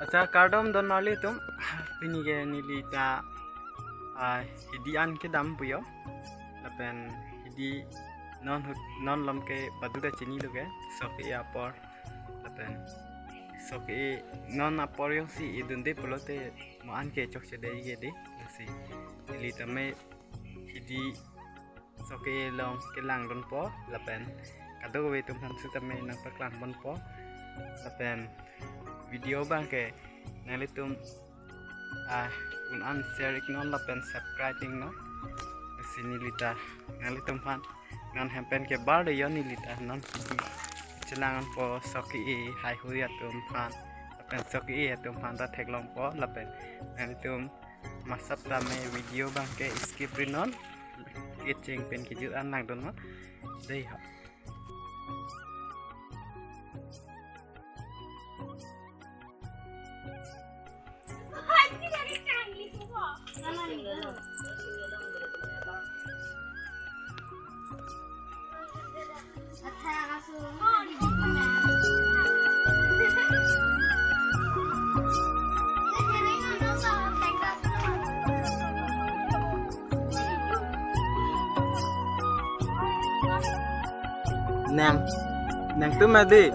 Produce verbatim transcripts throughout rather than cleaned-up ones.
Accha, kardom don marli atum, pini ke neli ta, ah, hidi an kedam puyo. Lapen hidi non hut-, non lom ke badu ta chinilo ke, sok-e apor. Lapen sok-e non apor jongsi idunde pulote mo an ke chokche dei ke dei. Lasi neli tame hidi sok-e along kelang dunpo, lapen kadokave atum aphan sitame nangpaklang ponpo. Lapen video abang ke nanglitum, ah, un an share iknon lapen subscribe iknon. Lasi neli ta nanglitum aphan non hem pen ke bar de yo, neli ta non hidi chelang ponpo sok-e haihui atum aphan. Lapen sok-e atum aphan ta theklongpo, lapen nanglitum masap tame video abang ke skip rinon, kecheng pen kejut an langdun ma. Dei ha. Nang, nangtum adi.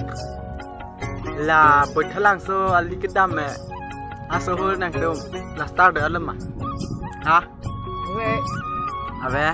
La, Baithalangso ali kedam me. Asohor nangtum. Plaster de alam ma. Ha? Ave. Ave.